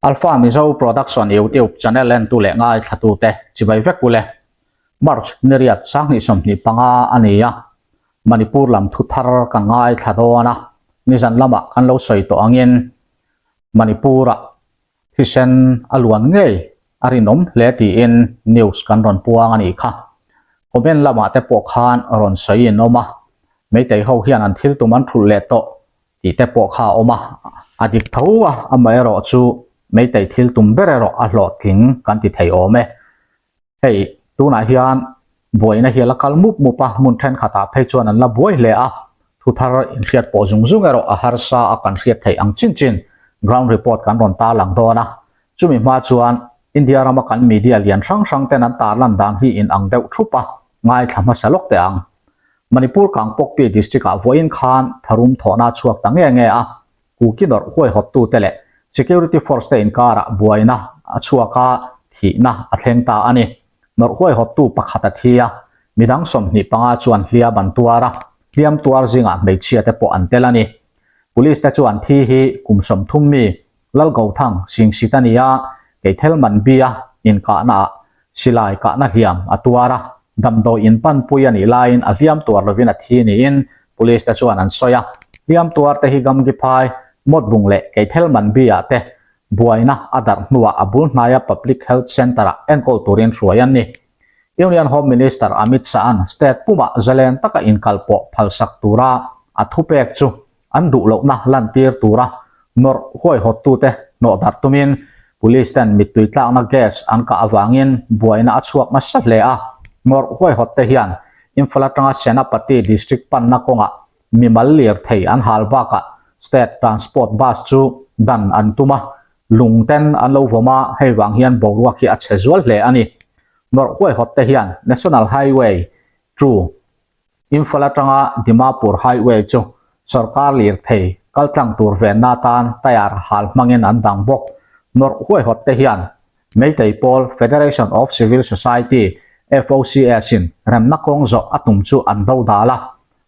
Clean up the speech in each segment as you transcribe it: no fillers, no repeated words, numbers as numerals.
Alpha Mizo Production YouTube channel entu leh ngaithlatute chibai vek ule. March niriat sanghnih 25 a ni a, Manipur lam thu thar kan ngaithla dawn a, nizan lamah kan lo sawi tawh angin Manipur-ah thisen a luan ngei a rinawm hle tiin news kan rawn puang a nih kha. Comment lamah te pawh khan rawn sawi in awm a, Meitei ho hian an thil tum an thulh leh tawh tih te pawh kha a awm a, a dik tho a, amaherawh chu Meitei thil tum ber erawh a hlawhtling kan ti thei awm e. Hei, tunah hian buaina hi a la kal mup mup a, hmun thenkhatah phei chuan an la buai hle a, thu thar inhriat pawh zung zung erawh a harsa a kan hriat theih ang chin chin ground report kan rawn tarlang dawn a. Chumi hma chuan India rama kan media lian hrang hrang ten an tarlan dan hi in ang deuh thup a, ngaithla hmasa lawk teh ang. Manipur Kangpokpi district-ah vawiin khan tharum thawhna a chhuak ta nge nge a, Kuki nawrh huaihawttute leh security force te inkarah buaina a chhuak a, thihna a thleng ta a ni. Nawrh huaihawttu pakhat a thi a, midang 25 chuan hliam an tuar a, hliam tuar zingah hmeichhia te pawh an tel a ni. Police te chuan thi hi kum 30 mi Lalgothang Singsit a ni a, Keithelman Bia inkahnaah silai kahna hliam a tuar a, damdawi inpanpui a nih laiin a hliam tuar lovin a thi niin Police te chuan an sawi a. Hliam tuar te hi Gamgiphai, Mawtbung leh Keithelman Bia te buaina a darh hnuah a bul hnaia Public Health Centre-ah enkawl turin hruai an ni. Union Home Minister Amit Shah-a'n state pumah zalen taka inkalpawh phalsak tura a thupek chu an duh lohna lantir tura nawrh huaihawttute hnawh darh tumin Police ten mittui tlakna gas an kah avangin buaina a chhuak nasa hle a. Nawrh huaihawtte hian Imphal atanga Senapati District panna kawngah mimal lirthei an hal bakah State Transport Bus chu dan an tum a, lung ten an lo vawm a, hei vang hian boruak hi a chhe zual hle a ni. Nawrh huaihawtte hian National Highway 2 Imphal atanga Dimapur Highway chu sorkar lirthei kaltlang tur venna atan tyre hal hmangin an dang bawk. Nawrh huaihawt te hian Meitei pawl Federation of Civil Society, FOCS, in remna kawng zawh a tum chu an do dal a.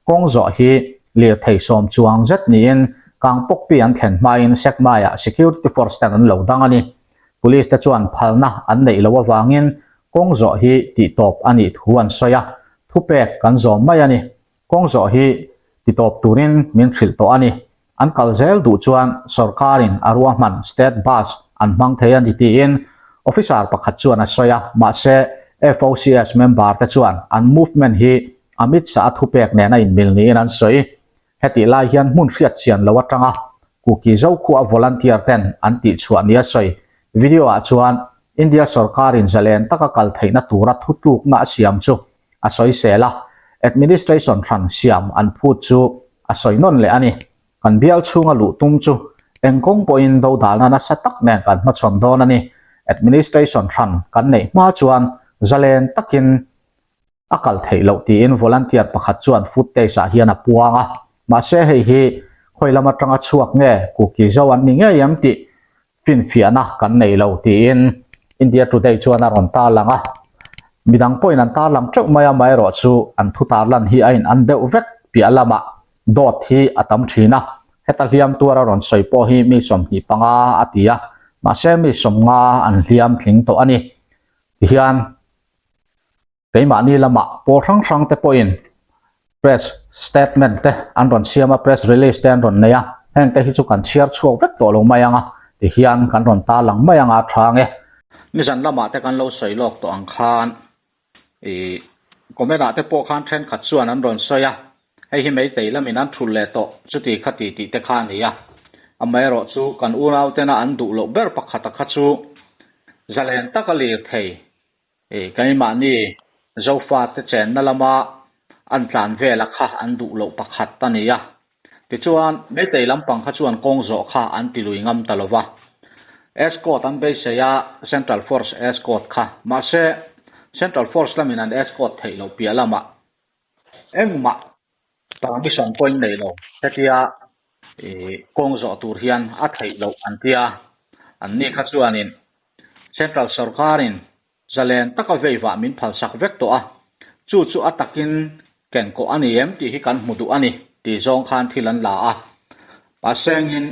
Kawng zawh hi lirthei sawm chuang zet niin Kangpokpi an thlen hmain Sekmaiah security force ten an lo dang a ni. Police te chuan phalna an neih loh avangin kawng zawh hi tihtawp a nih thu an sawi a, thupek kan zawm mai a ni. Kawng zawh hi titawp turin min hrilh tawh a ni. An kal zel duh chuan sorkarin a ruahman state bus an hmang thei a ni tiin officer pakhat chuan a sawi a, mahse FOCS member te chuan an movement hi Amit Shah a thupek nen a inmil niin an sawi. Hetih lai hian hmun hriat chian lo atanga Kuki Zokhua volunteer ten an tihchhuah nia sawi video ah chuan India sorkarin zalen taka kal theihna tura thutlukna a siam chu a sawi sel a, administration hran siam an phut chu a sawi nawn leh a ni. Kan bial chhunga luh tum chu eng kawng pawhin dodalna nasa tak nen kan hmachhawn dawn a ni. Administration hran kan neih hma chuan zalen takin a kal theih loh tiin volunteer pakhat chuan footage ah hian a puang a, mahse hei hi khawi lam atanga chhuak nge Kuki zo an ni ngei em tih finfiahna kan nei lo tiin India Today chuan a rawn tarlang a, midang pawhin an tarlang teuh mai a, amaherawhchu an thu tarlan hi a in an deuh vek piah lamah dawt hi a tam thin a, heta hliam tuar a rawn sawi pawh hi mi 25 a ti a, mahse mi 50 an hliam tling tawh a ni tihian. Keimahni lamah pawl hrang hrang te pawhin press statement te an rawn siam a, press release te an rawn nei a, heng te hi chu kan chhiar chhuak vek tawh lo mai ang a, tihian kan rawn tarlang mai ang a tha ang e. Nizan lamah te kan lo sawi lawk tawh ang khan ih comment ah te pawh khan thenkhat chuan an rawn sawi a, hei hi meitei lamin an thulh leh tawh chuti kha ti tih te kha a ni a, amaherawh chu kan unau tena an duh loh ber pakhata kha chu zalen taka lir thei. Ih, keimahni Zofate chenna lama an tlan vela kha an duh loh pakhat a ni a. Tichuan, Meitei lampang kha chuan kawng zawh kha an ti lui ngam ta lo va. Escort an beisei a, Central Force escort kha. Mahse, Central Force lamin an escort theih loh piah lamah engmah permission pawhin nei lo. Hetia ih kawng zawh tur hian a theih loh an ti a. Anni kha chuanin Central sorkarin zalen taka veivah min phalsak vek tawh a, chu chu a takin kenkawh a ni em tih hi kan hmu duh a ni tih zawng khan thil an la a. Mahsengin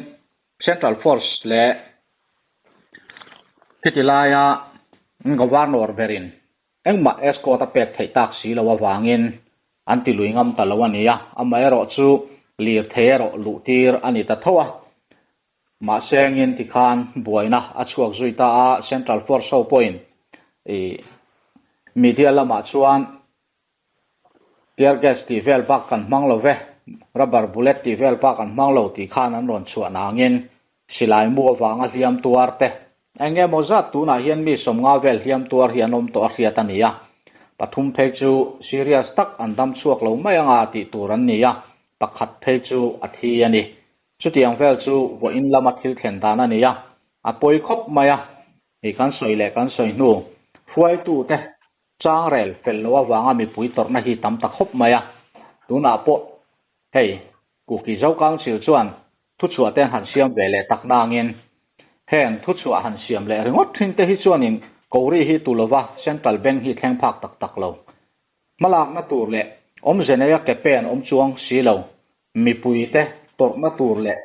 Central Force leh. Khiti laia Governor berin engmah escort a pek theih tak si lo avangin an ti lui ngam ta lo a ni a, amaherawhchu lirthei erawh luh tir a ni ta tho a. Mahse engin tikhan buaina a chhuak zui ta a, Central Force ho pawhin ih media lamah chuan tear gas tih vel bak kan hmang lo ve, rubber bullet tih vel bak an hmang lo tih khan an rawn chhuah nangin silai mu avanga hliam tuar te eng emaw zat tunah hian mi 50 vel hliam tuar hi an awm tawh a hriat a ni a, pathum phei chu serious tak an dam chhuak lo mai anga tih tur an ni a, pakhat phei chu a thi a ni. Chutiang vel chu vawiin lama thil thlen dan a ni a, a pawi khawp mai a, hei kan sawi leh kan sawi hnu hruaitute changrel fel lo avanga mipui tawrhna hi tam ta khawp mai a, tunah pawh hei Kuki Zo Council chuan thuchhuah te an han siam ve leh tak nangin heng thuchhuah han siam leh ringawt thin te hi chuanin Kori hi tu lova Central Bank hi thleng phak tak tak lo. Hmalakna tur leh awmze neia ke pen awm chuang si lo, mipuite tawrhna tur leh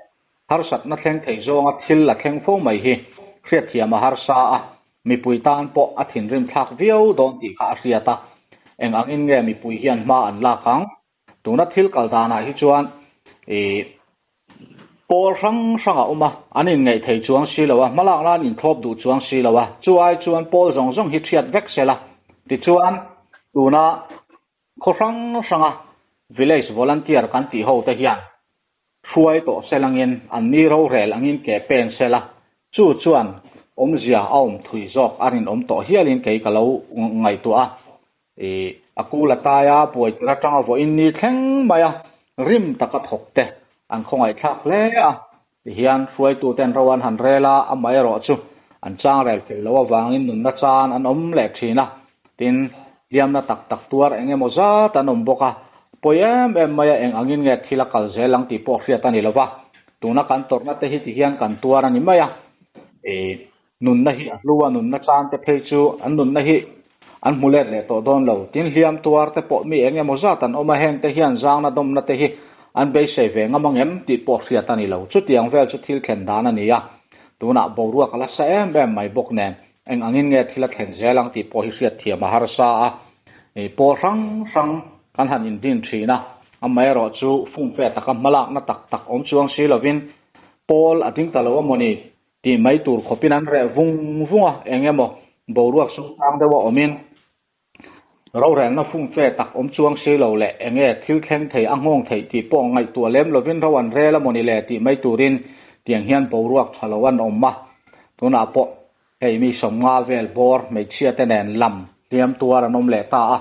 harsatna thleng thei zawnga thil a thleng fo mai hi hriatthiam a harsa a, mipui tan pawh a thinrim thlak viau dawn tih kha a hriat a, eng angin nge mipui hian hma an lak ang? Tuna thil kal danah hi chuan ih pawl hrang hrang a awm a, an inngeih thei chuang si lo a, hmalakna an inthlawp duh chuang si lo a, chu ai chuan pawl zawng zawng hi thiat vek se la. Tichuan, tuna khaw hrang hranga village volunteer kan tih ho te hian hruai tawh se langin an ni rorel angin ke pen se la, chu chuan awmzia a awm thui zawk a rinawm tawh hialin kei ka lo ngaihtuah a. Ih, a kul a tai a, buai tir atanga vawiin ni thleng mai a, rim taka thawk te an khawngaihthlak hle a. Tihian hruaituten ro an han rel a, amaherawh chu an changrel fel loh avangin nunna chan an awm leh thin a. Tin, hliamna tak tak tuar eng emaw zat an awm bawk a, pawi em em mai a eng angin nge thil a kal zel ang tih pawh hriat a ni lo va. Tuna kan tawrhna te hi tihian kan tuar a ni mai a. Ih, Nunna hi a hlu a, nunna tan te phei chu an nunna hi an hmu let leh tawh dawn lo. Tin, hliam tuar te pawh mi eng emaw zat an awm a, heng te hian zangna dawmna te hi an beisei ve ngam ang em tih pawh hriat a ni lo. Chutiang vel chu thil thlen dan a ni a, tunah boruak a la sa em em mai bawk nen eng angin nge thil a thlen zel ang tih pawh hi hriat thiam a harsa a. Pawl hrang hrang kan han indin thin a, amaherawh chu fumfe taka hmalakna tak tak awm chuang si lovin pawl a ding ta lo a maw ni? Tih mai tur khawpin an reh vung vung a, eng emaw boruak sungtang deuha awmin rorelna fumfe tak awm chuang si lo leh eng nge thil thleng thei a nghawng theih tih pawh ngaihtuah lem lovin ro an rel a mawni le tih mai turin tiang hian boruak tha lo an awm a. Tunah pawh hei mi 50 vel bawr hmeichhia te nen lam hliam tuar an awm leh ta a,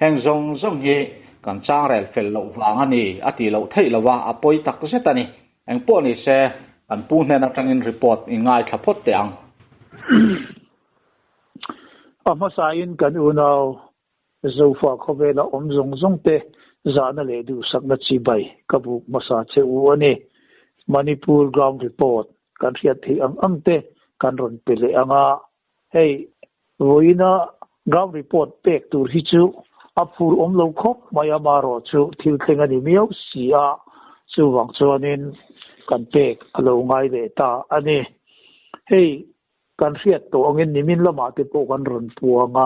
heng zawng zawng hi kan changrel fel loh vang a ni a tih loh theih lo a, a pawi tak zet a ni. Eng pawh ni se, kan pu hnen atangin report i ngaithla phawt teh ang. A hmasain kan unau Zofa khawvela awm zawng zawng te zahna leh duhsakna chibai ka buk hmasa che u a ni. Manipur ground report kan hriat theih ang ang te kan rawn pe leh ang a. Hei, vawiina ground report pek tur hi chu a phur awm lo khawp mai a, marawh chu thil thleng a ni miau si a, chuvang chuanin kan pek a lo ngai leh ta a ni. Hei, kan hriat tawh angin nimin lamah te pawh kan rawn puang a,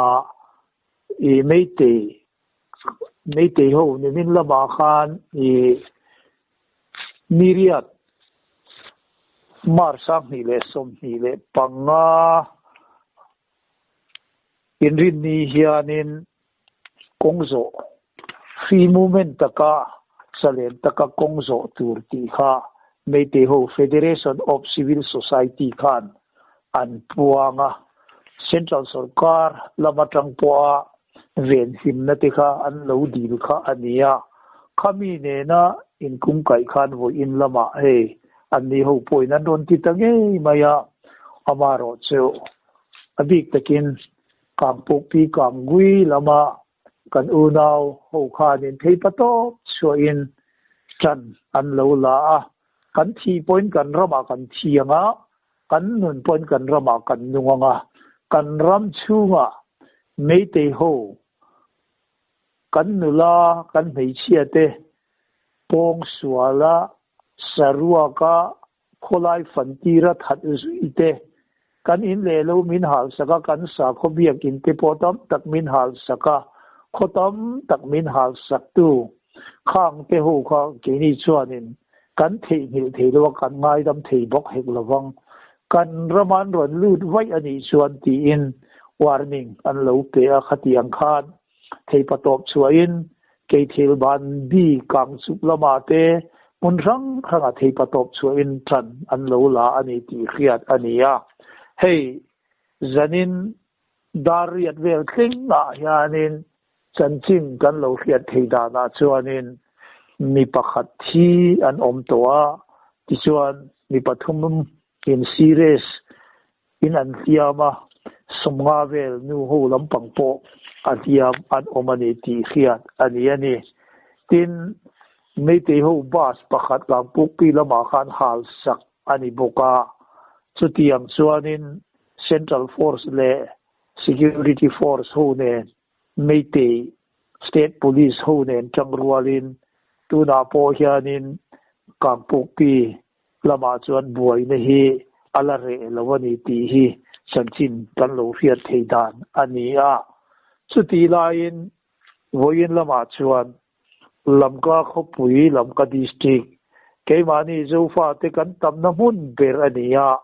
i Meitei, Meitei ho nimin lamah khan i Niriat March 2025 inrinni hianin kawng zawh free movement taka zalen taka kawng zawh tur tih kha Meitei ho Federation of Civil Society khan an puang a, Central sorkar lam atang pawha venhimna te kha an lo dil kha a ni a, khami nena inkungkaih khan vawiin lamah hei anni ho pawhin an rawn ti ta ngei mai a, amaherawh chu a bik takin Kangpawhpi Kangui lama kan unau ho khanin pheipa tawp chhuahin ṭan an lo la a, kan thih pawhin kan ramah kan thi ang a, kan nun pawhin kan ramah kan nung ang a, kan ram chhungah Meitei ho, kan nula, kan hmeichhia te pawng suala saruaka khawlai fantira that zui te. Kan in leh lo min hal sak a, kan sakhaw biakin te pawh tam tak min hal sak a, khaw tam tak min hal sak tu khang te ho kha keini chuanin kan theihnghilh thei lo a, kan ngaidam thei bawk hek lo vang. Kan rama an rawn lut vaih a nih chuan tiin warning an lo pe a, khatiang khan Theipatawp chhuahin Keithil ban bi kang chuk lamah te hmun hrang hrangah theipatawp chhuahin ṭan an lo la a ni tih hriat a ni a. Hei zanin dar riat vel tlengah hianin chanchin kan lo hriat thei danah chuanin mi pakhat thi an awm tawh a, tichuan mi pathum in serious in an hliam a, sawmnga vel nu ho lampang pawh a hliam an awm a ni tih hriat a ni a ni. Tin, Meitei ho bus pakhat Kangpukpi lamah khan hal sak a ni bawk a, chutiang chuanin Central Force leh Security Force ho nen Meitei State Police ho nen tangrualin tunah pawh hianin Kangpukpi lamah chuan buaina hi a la reh lo a ni tih hi chanchin kan lo hriat thei dan a ni a. Chutih laiin vawiin lamah chuan Lamka khawpui, Lamka District, keimahni Zofate kan tamna hmun ber a ni a,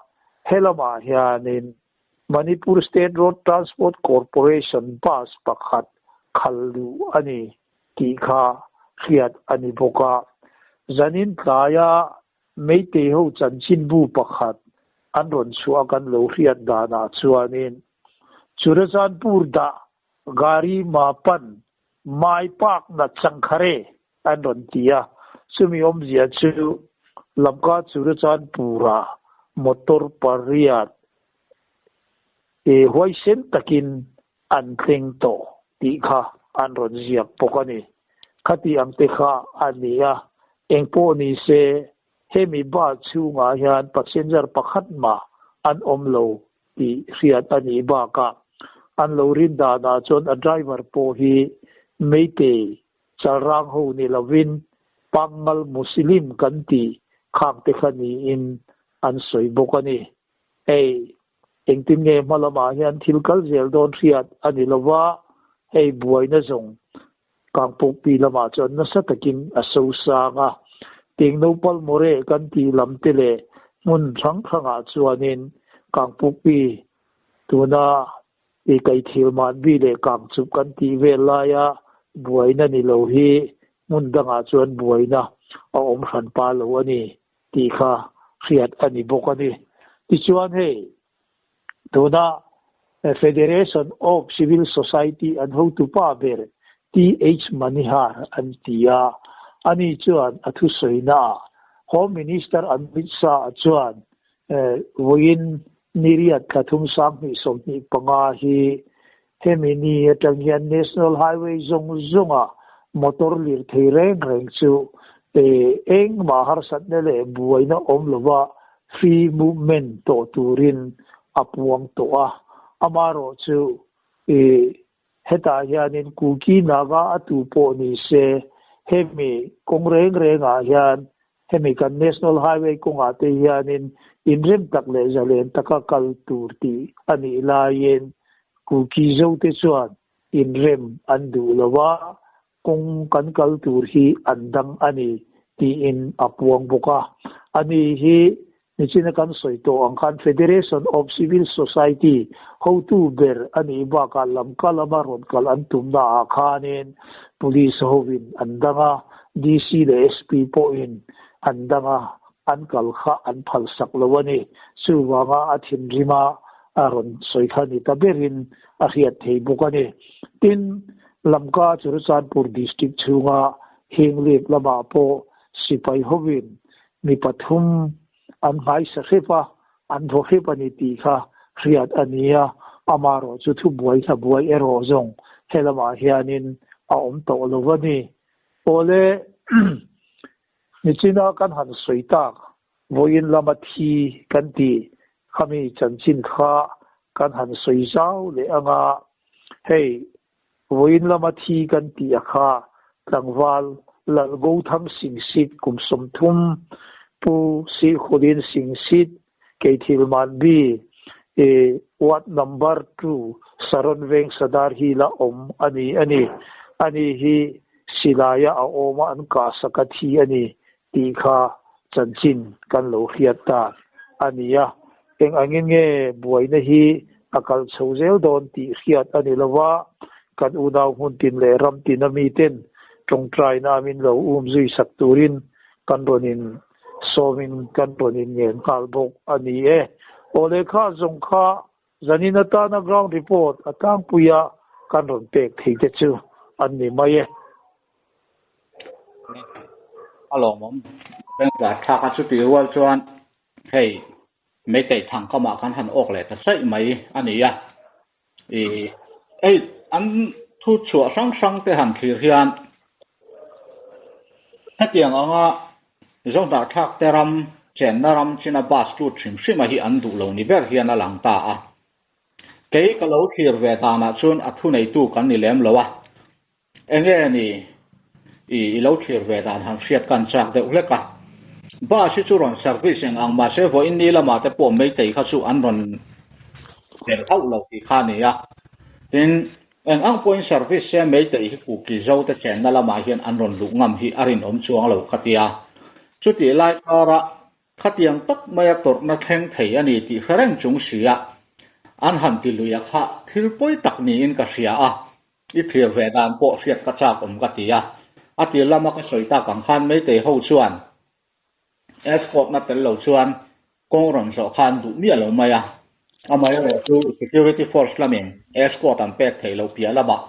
he lamah hianin Manipur State Road Transport Corporation bus pakhat khal luh a ni tih kha hriat a ni bawk a. Zanin tlaia Meitei ho chanchinbu pakhat an rawn chhuah kan lo hriat danah chuanin Churachandpur dah gari mapan mai pak na changkhare an rawn ti a, chumi awmzia chu Lamka Churachandpur-ah motor pariat huaisen takin an thleng tawh tih kha an rawn ziak bawk a ni. Khati ang te kha a ni a, engpawh ni se hemi bus chhungah hian passenger pakhat mah an awm lo tih hriat a nih bakah an lo rin danah chuan a driver pawh hi Meitei chalrang ho ni lovin Pangngal Muslim kan tih khang te kha niin an sawi bawk a ni. Hei Engtin nge hma lamah hian thil kal zel dawn hriat a ni lo va, hei buaina zawng Kangpawkpi lamah chuan nasa takin a so sang a. Tingnopal More kan tih lam te leh hmun hrang hrangah chuanin Kangpawkpi tuna i kaithil manbi leh kangchup kan tih vel laia buaina ni lo hi hmun dangah chuan buaina a awm hran pa lo a ni. tih kha hriat a ni bawk a ni. Tichuan hei tuna Federation of Civil Society an hotupa ber TH Manihar an ti a, ani chuan a thusawi-naah Home Minister Amit Shah chuan vawiin ni riat thla thum 2025 hi hemi ni atang hian National Highway zawng zawnga motor lirthei reng reng chu engmah harsatna leh buaina awm lova free movement tawh turin a puang tawh a. Amaherawh chu hetah hianin Kuki Naga a tu pawh ni se hemi kawng reng rengah hian Hemi kan National Highway kawngah te hianin inrem tak leh zalen taka kal tur tih a nih laiin Kuki Zote chuan inrem an duh lo a, kawng kan kal tur hi an dang a ni tiin a puang bawk a. Ani hi nichina kan sawi tawh ang khan Federation of Civil Society hotu ber a nih bakah lamka lama rawn kal an tumnaah khanin Police hovin an dang a, DC leh SP pawhin an dang a, an kal kha an phalsak lo a ni. Chuvanga a thinrima a rawn sawi kha ni ta berin a hriat thei bawk a ni. Tin, Lamka Churachandpur District chhunga Hinglip lamah pawh sipai hovin mi pathum an hmaisa hrep a, an vaw hrep a ni tih kha hriat a ni a, amaherawh chu thubuai hlabuai erawh zawng he lamah hianin a awm tawh lo a ni. Awle, nichina kan han sawi tak, vawiin lama thi kan tih khami chanchin kha kan han sawi zau leh anga, hei Vawiin lama thi kan tih a kha tlangval Lalgothang Singsit kum 30, Pu Sihhulin Singsit, Keithil Manbi, I ward number 2 Saron Veng Sadar Hill-a awm a ni a ni. Ani hi silaia a awma an kahsak a thi a ni tih kha chanchin kan lo hriat dan a ni a. Eng angin nge buaina hi a kal chho zel dawn tih hriat a ni lova, kan unau hmun tin leh ram tina miten tawngtaina a min lo um zui sak turin kan rawn in sawmin kan rawn in ngen nghal bawk a ni e. Aw lehkha zawng kha zanin atana ground report a tlangpuia kan rawn pek thei te chu an ni mai e. A lawmawm bengvar thlak a chutih rual chuan hei Meitei thang kamah kan han awk leh ta saih mai a ni a. I hei an thu chhuah hrang hrang te han thlir hian hetiang anga Zohnahthlak te ram chenna ram china bus lut hrim hrim a hi an duh lo ni ber hian a lang ta a. Kei ka lo thlir ve danah chuan a thuneitu kan ni lem lo a. Enge ni i i lo thlir ve dan han hriat kan chak deuh hlek a. Bus hi chu rawn service eng ang mahse vawiin ni lamah te pawh Meitei kha chu an rawn tel hauh lo tih kha a ni a. Tin, eng ang pawhin service se Meitei hi Kuki zo te chenna lamah hian an rawn luh ngam hi a rinawm chuang lo ka ti a. Chutih lai karah Khatiang tak maia tawrhna thleng thei a ni tih hre reng chung sia an han ti lui a kha thil pawi tak niin ka hria a, i thlir ve dan pawh hriat ka chak awm ka ti a. A tir lama ka sawi tak ang khan Meitei ho chuan escort na tel lo chuan kawng rawn zawh kha an duh miah lo mai a, amaherawh chu security force lamin escort an pek theih loh piah lamah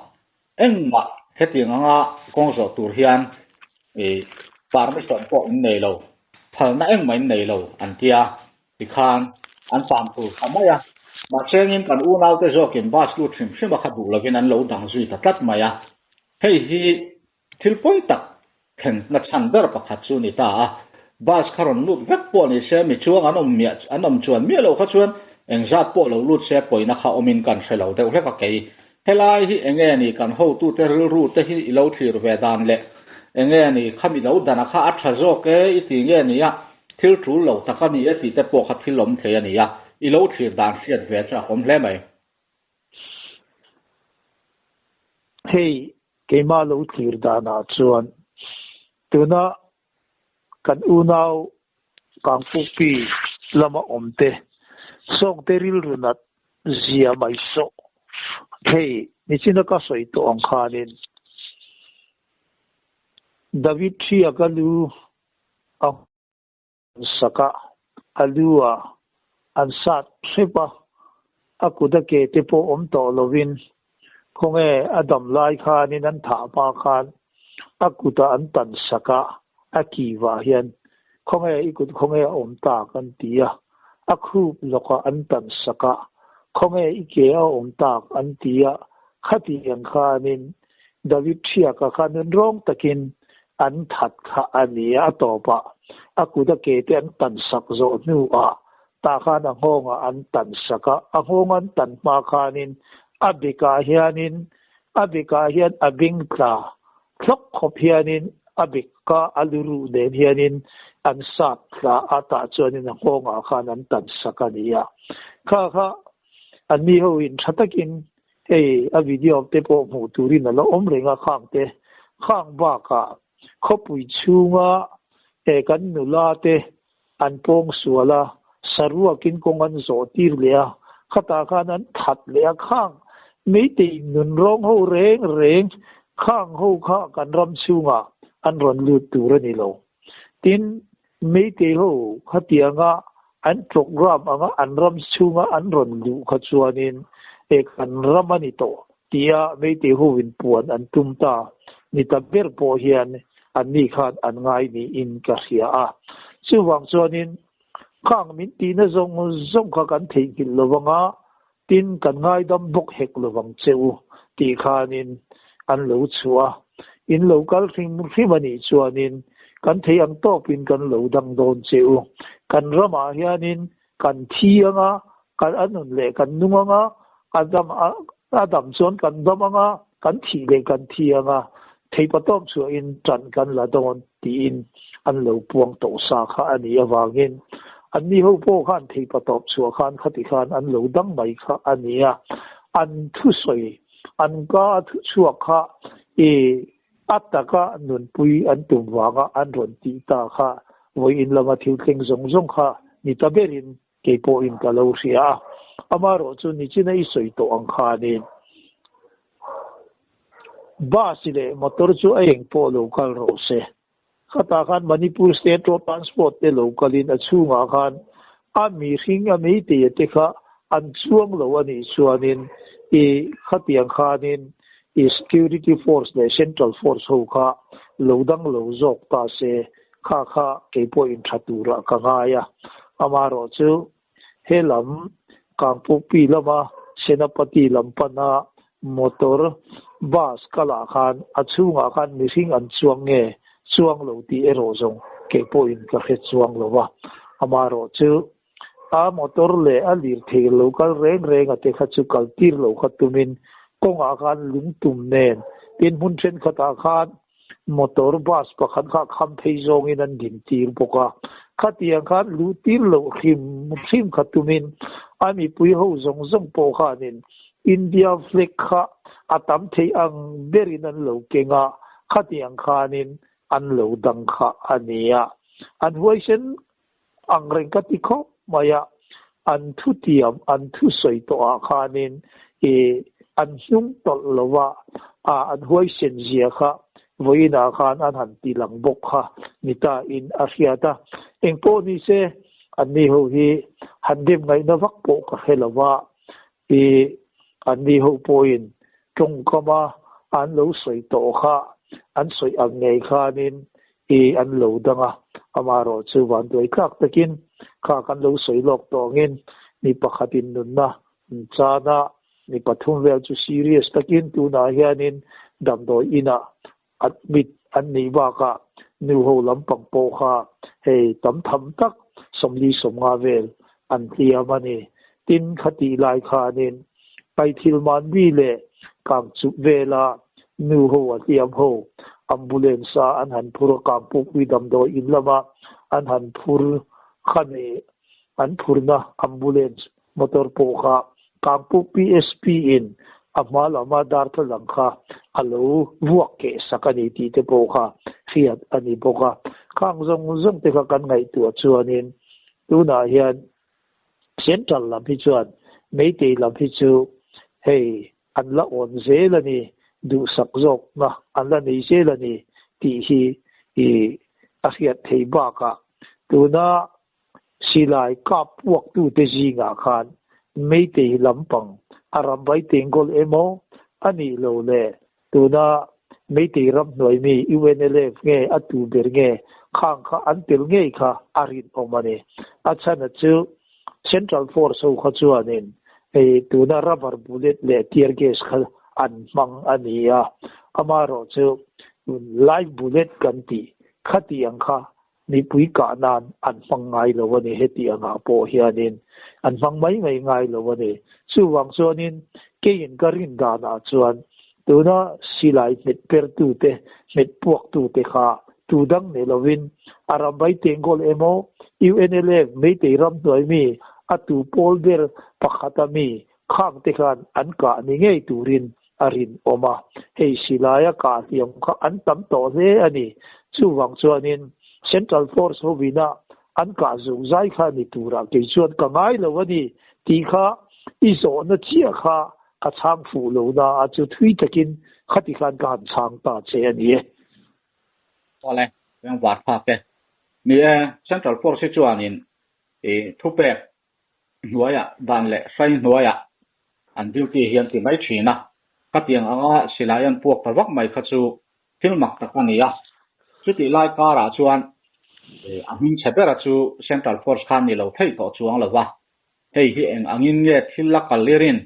Engmah hetiang anga kawng zawh tur hian i permission pawh in nei lo, phalna engmah in nei lo an ti a, tikhan an tan tur kha mai a. Mahsengin kan unaute zawkin bus lut hrim hrim a kha duh lovin an lo dang zui ta tlat mai a. Hei hi thil pawi tak thlenna chhan ber pakhat chu ni ta a. Bus kha rawn lut vek pawh ni se, mi chuang an awm miah an awm chuan miah loh kha chuan engzat pawh lo lut se pawina kha awmin kan hre lo deuh hlek a kei. Helai hi enge ni kan hotute rilru te hi i lo thlir ve dan le enge ni khami lo dana kha a tha zawk e i ti nge nia thil tul lo tak a ni e tih te pawh kha thil awm thei a nia i lo thlir dan hriat ve chu a awm hle mai. Hei keimah lo thlir danah chuan tuna kan unau Kangpukpi lama awmte sawngte rilru nat zia mai sawh. Hei nichina ka sawi tawh ang khanin David Thia ka lu a sak a, a lu ah an sat hrep a, a kut a ke te pawh awm tawh lovin khawnge a dam lai khanin an thah hma khan a kutah an tan sak a, a kivah hian khawnge i kut khawnge a awm tak an ti a, a khup lawkah an tan sak a, khawnge i ke a awm tak an ti a, khatiang khanin David Thiaka kha nunrawng takin an that kha a ni a, a tawpah a kut a ke te an tan sak zawh hnuah tah khan a nghawngah an tan sak a, a nghawng an tan hma khanin a bikah hianin a bikah hian a bing tla thlawk khawp hianin a bika a luruh nen hianin an sat tla a, tah chuanin a nghawngah khan an tan sak a ni a, kha kha anni ho in tha takin Hei a video te pawh hmuh turin a la awm reng a khang te khang bakah khawpui chhunga eh kan nula te an pawng sual a, saruakin kawng an zawh tir leh a, khatah khan an that leh a khang Meitei nunrawng ho reng reng khang ho kha kan ram chhungah an rawn lut tur a ni lo. Tin, Meitei ho khatianga an program anga an ram chhunga an rawn luh kha chuanin e kan ram a ni tawh tia Meitei ho in puan an tum ta ni ta ber pawh hian anni khan an ngai niin ka hria a. Chuvang chuanin khang min tihna zawng zawng kha kan theihnghilh lo vanga Tin, kan ngaidam bawk hek lovang che u tih khanin an lo chhuah a, in lo kal hrim hrim a nih chuanin kan thei ang tawpin kan lo dang dawn che u. Kan ramah hianin kan thi anga, kan a nun leh kan nung anga, a dam a dam chuan kan dam anga, kan thih leh kan thi anga, theipa tawp chhuahin ṭan kan la dawn tiin an lo puang tawh sa kha a nih avangin. Anni ho pawh khan theipatawp chhuah khan khati khan an lo dang mai kha a ni a. An thusawi, an ka a thuchhuak kha i a taka nunpui an tum vanga an rawn tih ta kha vawiin lama thil thleng zawng zawng kha ni ta berin kei pawhin ka lo hria a. Amaherawh chu nichina i sawi tawh ang khanin bus leh motor chu a eng pawh lo kal rawh se. Khatah khan Manipur State Road Transport te lo kalin a chhungah khan a mihring a meitei te kha an chuang lo a nih chuanin i khatiang khanin i Security Force leh Central Force ho kha lo dang lo zawk ta se kha kha kei pawh in tha turah ka ngai a. Amaherawh chu He lam Kangpukpi lama Senapati lam pana motor bus kalah khan a chhungah khan mihring an chuang nge chuang lo tih erawh zawng kei pawhin ka hre chuang lo va. Amaherawh chu a motor leh a lirthei lo kal reng reng a te kha chu kal tir lo kha tumin kawngah khan lungtum nen tin hmun thenkhatah khan Motor bus pakhat kha kham phei zawngin an din tir bawk a, khatiang khan luh tir loh hrim hrim kha tumin a mipui ho zawng zawng pawh khanin India flag kha a tam theih ang berin an lo keng a, khatiang khanin an lo dang kha a nia. An huaisen ang reng ka ti khawp mai a, an thutiam, an thusawi tawhah khanin i an hnung tawlh lo va, a an huaisen zia kha vawiinah khan an han ti lang bawk kha ni ta in a hriat a. Engpawh ni se, anni ho hi han dem ngaihna vak pawh ka hre lo va, i anni ho pawhin tawngkama an lo sawi tawh kha an sawi ang ngei khanin i an lo dang a, amaherawh chu vanduai tlak takin kha kan lo sawi lawk tawh angin mi pakhatin nunna an chan a, mi pathum vel chu serious takin tunah hianin damdawi inah admit an nih bakah nu ho lampang pawh kha hei tam tham tak 40 50 vel an hliam a ni. Tin, khatih lai khanin Paithilmanbi leh Kangchup vela nu ho a hliam ho ambulance a an han phur a, Kangpukpui damdawi in lama an han phur kha ni an phurna ambulance Motor pawh kha Kangpuk PSP in a hma lama darthlalang kha a lo vuak keh sak a ni tih te pawh kha hriat a ni bawk a. Khang zawng zawng te kha kan ngaihtuah chuanin tunah hian Central lam hi chuan Meitei lam hi chu hei an la awn zel a ni, duhsak zawkna an la nei zel a ni tih hi i a hriat thei bakah tuna Silai kap puaktute zingah khan Meitei lampang a rambai tengkawl emaw a nih lo le tuna Meitei ramhnuai mi UNLF nge a tu ber nge khang kha an tel ngei kha a rinawm a ni. A chhan a chu Central Force ho kha chuanin hei tuna rubber bullet leh tear gas kha an hmang a ni a, amaherawh chu live bullet kan tih khatiang kha Mipui kah nan an hmang ngai lo a ni, heti angah pawh hianin an hmang mai mai ngai lo a ni. Chuvang chuanin keiin ka rin danah chuan tuna silai hmet pertute, hmet puaktute kha tu dang ni lovin a rambai Tenggol emaw UNLF Meitei ramhnuai mi a tu pawl ber pakhata mi khangte khan an kah ni ngei turin a rinawm a, hei silaia kah hliam kha an tam tawh hle a ni. Chuvang chuanin Central Force hovina an kah zung zai kha ni turah kei chuan ka ngai lo a ni tih kha i zawhna chiah kha ka chhang fuh lo na a chu thui takin khati khan ka han chhang ta che a ni e. Awle, eng var phak e. Ni e, Central Force hi chuanin i thupek hnuaiah dan leh hrai hnuaiah an duty hian ti mai thin a, khatiang anga silai an puak ta vak mai kha chu thil mak tak a ni a. Chutih lai karah chuan a hming chhe bera chu Central Force khan ni lo theih tawh chuang lo va, hei hi eng angin nge thil la kal irin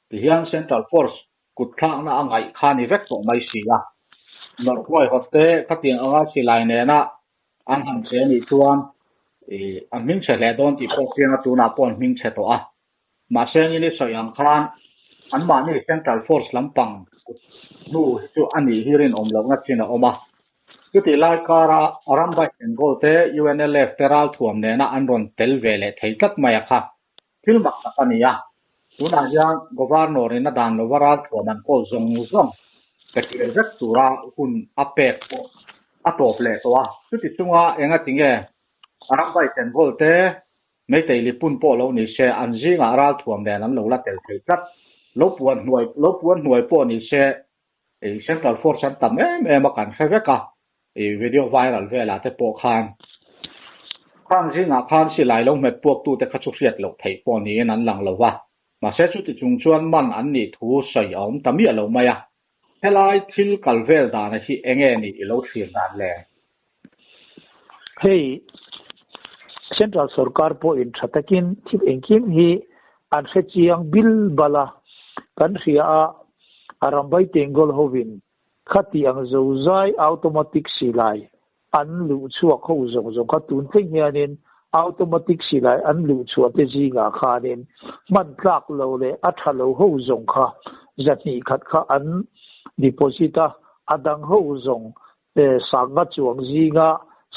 tihian Central Force kut thlakna a ngaih kha ni vek tawh mai si a. Nawrh huaihawt te khatiang anga silai nena An han che anih chuan ih an hming chhe hle dawn tih pawh chiang a, tunah pawh an hming chhe tawh a. Mahse engin i sawi ang khan anmahni Central Force lampang kut hnu hi chu a nih hi rinawm lohna chin a awm a. Chutih lai kara Rambai Bengal te UNLF te ralthuam nena an rawn tel ve leh thei tlat mai a kha thil mak tak a ni a. Tunah hian Governor in a dan lova ralthuam an kawl zawng zawng pe kir vek tura hun a pek pawh a tawp leh tawh a. Chuti chunga engati nge Rambai Bengal te Meitei lipun pawh lo ni se, an zingah ralthuam nen an lo la tel thei tlat. Lo puan hnuai, lo puan hnuai pawh ni se, i Central Force an tam em em a kan hre vek a, i video viral velah te pawh khan. Khang zingah khan silai lo hmet puaktute kha chu hriat loh theih pawh niin an lang lo va, mahse chuti chung chuan man an nih thu sawi a awm ta miah lo mai a. Helai thil kal vel dana hi enge ni i lo thlir dan le? Hei Central sorkar pawhin tha takin thil engkim hi an hre chiang bil bal a, kan hria a, a rambai Tenggol hovin khati ang zozai automatic silai an luh chhuak ho zawng zawng kha tun thleng hianin automatic silai an luh chhuah te zingah khanin hman tlak lo leh a tha lo ho zawng kha zahnih khat kha an deposit a, a dang ho zawng sanga chuang zinga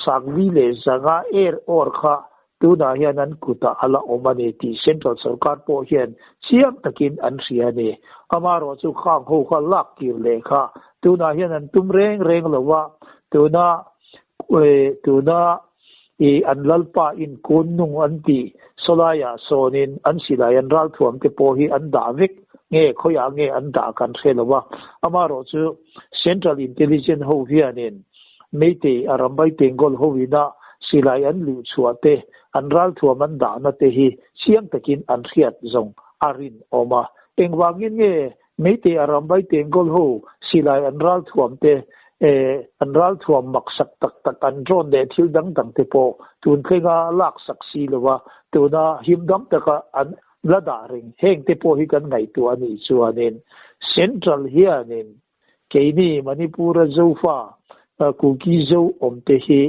sangli leh zanga er awr kha tunah hian an kutah a la awm a ni tih Central sorkar pawh hian chiang takin an hria a ni. Amaherawh chu khang ho kha lak kir leh kha tunah hian an tum reng reng lo a, tuna tuna i an lalpa in kun nung an tih sawlaiah sawnin an silai an ralthuam te pawh hi an dah vek nge khawiah nge an dah kan hre lo a. Amaherawh chu Central Intelligence ho hianin Meitei a Rambai Tenggol hoina silai an luh chhuah te, an ralthuam an dahna te hi chiang takin an hriat zawng a rinawm a. Engvangin nge Meitei a Rambai Tenggol ho silai an ralthuam te, an ralthuam maksak tak tak an drone leh thil dang dang te pawh tun thlenga laksak si lova tuna himdam taka an la dah reng heng te pawh hi kan ngaihtuah a nih chuanin Central hianin Keini Manipur-a Zofa, Kuki Zo awmte hi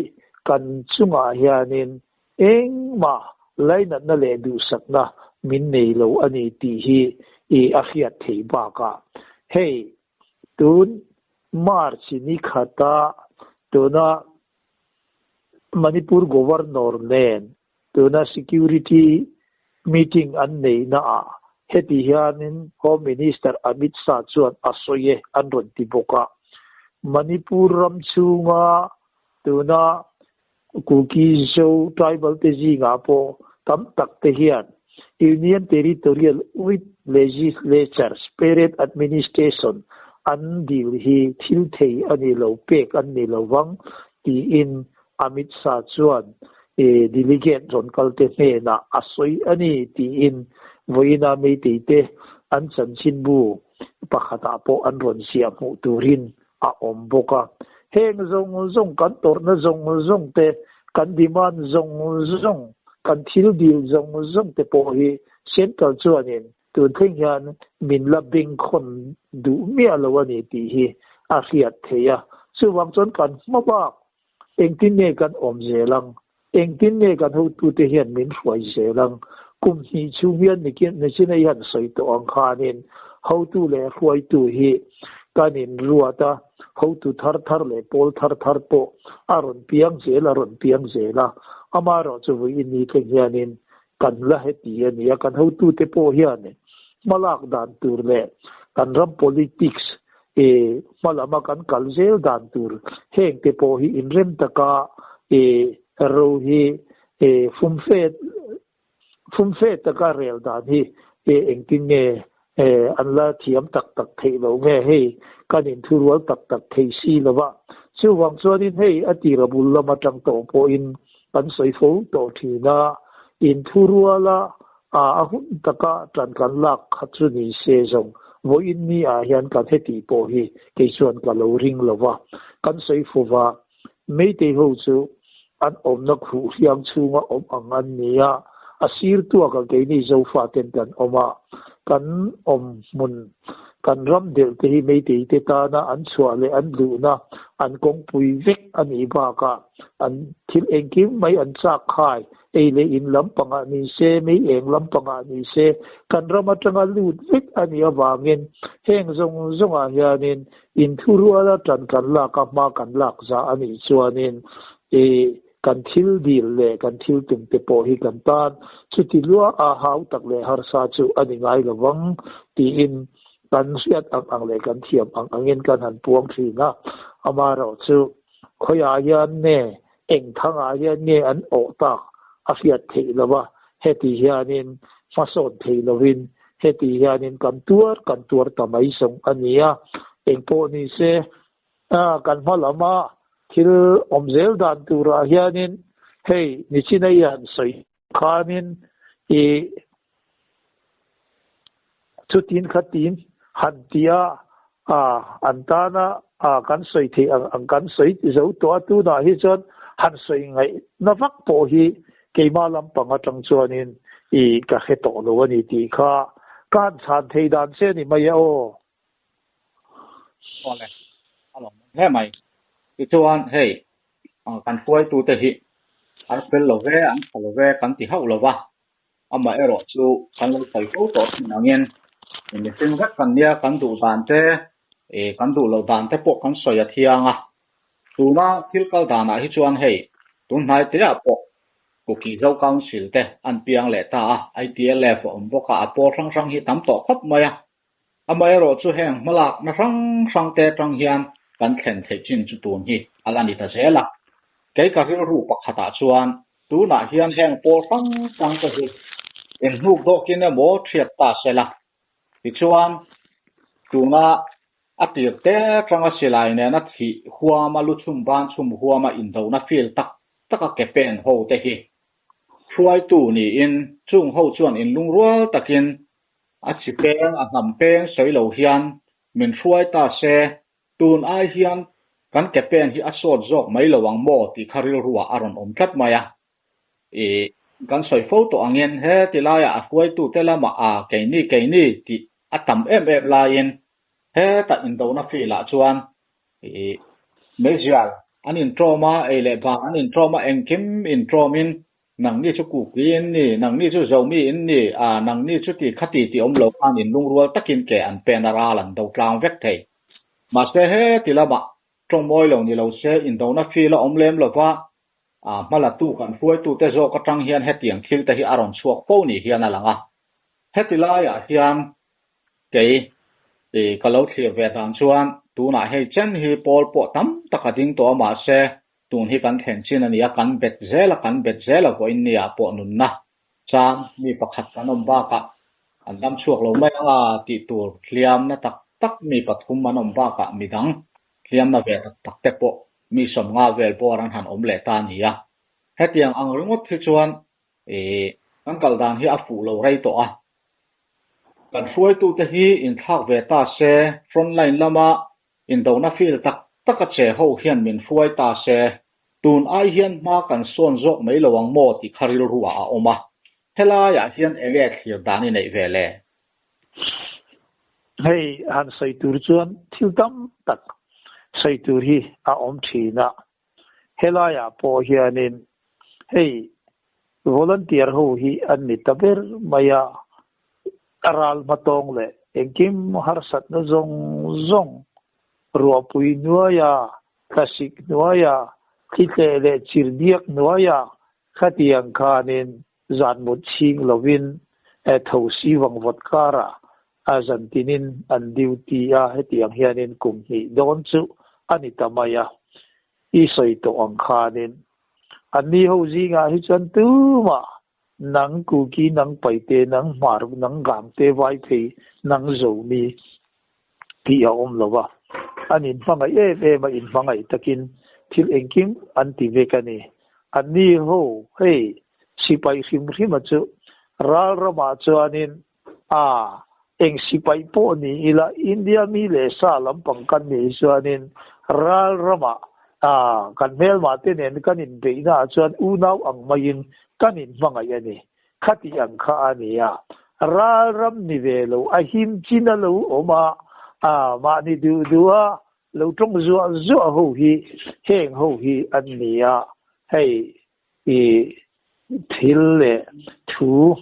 kan chungah hianin engmah lainatna leh duhsakna min nei lo a ni tih hi i a hriat theih bakah hei tun March ni khata tuna Manipur Governor nen Tuna Security meeting an neihnaah heti hianin Home Minister Amit Shah chuan a sawi e an rawn ti bawk a. Manipur ram chhunga tuna Kuki Zo tribal te zingah pawh tam tak te hian Union Territorial with Legislature Separate Administration an dil hi thil thei a ni lo pek an ni lo vang tiin Amit Shah chuan delegate rawn kalte hnenah a sawi a ni tiin vawiina Meitei-te an chanchinbu pakhatah pawh an rawn ziah hmuh turin a awm bawk a. Heng zawng zawng kan tawrhna zawng zawng te, kan demand zawng zawng, kan thil dil zawng zawng te pawh hi Central chuanin tun thleng hian min la bengkhawn duh miah lo a ni tih hi a hriat theih a. Chuvang chuan kan hma bak Engtin nge kan awm zel ang? Engtin nge kan hotute hian min hruai zel ang? Kum hnih chhung hian Nichina i han sawi tawh ang khanin hotu leh hruaitu hi kan inruat a, hotu thar thar leh pawl thar thar pawh a rawn piang zel a rawn piang zel a. Amaherawhchu vawiin ni thleng hianin kan la heti a ni a, kan hotute pawh hian hmalak dan tur leh kan ram politics e hma lama kan kal zel dan tur heng te pawh hi inrem taka e ro hi e fumfe fumfe taka rel dan hi e engtin nge e an la thiam tak tak theih lo nge hei kan inthurual tak tak thei si lova chuvang chuanin hei a tira bul lam atang tawh pawhin kan sawi fo tawh thin a, inthuruala a hun taka tan kan lak kha chu ni se zawng vawiin ni ah hian kan heti pawh hi kei chuan ka lo ring lo va, kan sawi fo va, Meitei ho chu an awmna khuh hliang chhunga awm ang an ni a, a sir tuaka keini Zofa ten kan awm a, kan awm hmun. Kan ram delh te hi Meitei te tana an chhuah leh an luhna an kawngpui vek a nih bakah an thil engkim mai an chak khai, ei leh in lampangah ni se, mei eng lampangah ni se, kan ram atanga lut vek a nih avangin heng zawng zawngah hianin inthuruala tan kan lak a hma kan lak zah a nih chuanin ih kan thil dil leh kan thil tum te pawh hi kan tan chuti lua a hau tak leh harsa chu a ni ngai lo vang tiin kan hriat ang ang leh kan thiam ang angin kan han puang thin a. Amaherawhchu khawiah hian nge eng thangah hian nge an awh tak a hriat theih lo va, heti hianin hmasawn thei lovin heti hianin kan tuar kan tuar ta mai zawng a ni a. Engpawh ni se kan hma lama thil awm zel dan turah hianin hei nichin a i han sawi khanin i chutin khatin han tia an tana kan sawi theih ang ang kan sawi zo tawh a, tunah hi chuan han sawi ngaihna vak pawh hi keimah lampang atang chuanin i ka hre tawh lo a ni tih kha ka han chhan thei dan che a ni mai e aw. Awle, a lawm hle mai. Tichuan hei kan hruaitute hi an fel lo ve, an tha lo ve kan ti hauh lo va, amaherawh chu kan lo sawi fo tawh thin angin mihring vek kan nia kan duh dan te ih kan duh loh dan te pawh kan sawi a thiang a. Tuna thil kal danah hi chuan hei tun hnai teah pawh Kuki Zo Council te an piang leh ta a, ITLF a awm bawk a, a pawl hrang hrang hi tam tawh khawp mai a. Amaherawh chu heng hmalakna hrang hrang te atang hian kan thlen theih chin chu tun hi a la ni ta zel a. Kei ka rilru pakhatah chuan tunah hian heng pawl hrang hrang te hi inhnuk dawkin emaw thiat ta se la. Tichuan, tuna a tir te atanga silai nena thih huama lu chhum ban chhum huama indona fil tak taka ke pen ho te hi hruaitu niin chung ho chuan inlungrual takin A chi peng, a hnam peng sawi lo hian min hruai ta se, tun ai hian kan ke pen hi a sawt zawk mai lo ang maw tih kha rilruah a rawn awm tlat mai a. Ih, kan sawi fo tawh angin he ti laiah a hruaitute lamah a keini keini tih a tam em em laiin hetah indona field-ah chuan ih, meizial an inṭawm a, ei leh bang an inṭawm a, engkim inṭawmin Nangni chu Kuki in ni, nangni chu Zomi in ni, a, nangni chu ti khati ti awm lo khan in lungrual takin ke an pen a ral an do tlang vek thei. Mahse he ti lamah tawngmawi lo ni lo se indona feel a awm lem lo va, a, hmalatu kan hruaitute zawk atang hian hetiang thil te hi a rawn chhuak fo ni hian a lang a. Heti laiah hian kei i ka lo thlir ve dan chuan tunah hei chen hi pawl pawh tam tak a ding tawh a mahse Tun hi kan thlen chin a ni a, kan bet zel a, kan bet zel a vawiin ni ah pawh nunna chang mi pakhat kan awm bakah an dam chhuak lo mai ang a tih tur hliamna tak tak mi pathum an awm bakah midang hliamna ve tak tak te pawh mi sawmnga vel bawr an han awm leh ta a ni a. Hetiang ang ringawt hi chuan ih kan kal dan hi a fuh lo rei tawh a. Kan hruaitute hi inthlak ve ta se front line lama Indona feel tak tak a che ho hian min hruai ta se, tun ai hian hma kan sawn zawk mai lo ang maw tih kha rilru ah a awm a. Helaiah hian enge thlir dan i neih ve le? Hei han sawi tur chuan thil tam tak sawi tur hi a awm thin a. Helaiah pawh hianin hei volunteer ho hi an ni ta ber mai a, a ral hmatawng leh engkim harsatna zawng zawng ruahpui hnuaia, thlasik hnuaia, thlitleh leh chirhdiak hnuaia khatiang khanin zan mut chhing lovin thosi vangvawt karah a zantinin an duty a, hetiang hianin kum hnih dawn chu a ni ta mai a, i sawi tawh ang khanin anni ho zingah hi chuan tumah nang Kuki, nang Paite, nang Hmar, nang Gangte, Vaiphei, nang Zomi tih a awm lo va, an inhmangaih em em a, inhmangaih takin thil engkim an ti vek a ni. Anni ho hei sipai hrim hrima chu ral ramah chuanin a eng sipai pawh ni ila India mi leh sa lampang kan nih chuanin ral ramah a kan hmelmah te nen kan inbeihna ah chuan unau ang maiin kan inhmangaih a ni. Khati ang kha a ni a, ral ram ni ve lo a him chin a lo awm a. A mahni duh duh a lo tawng zuah zuah ho hi heng ho hi an ni a, hei i thil leh thu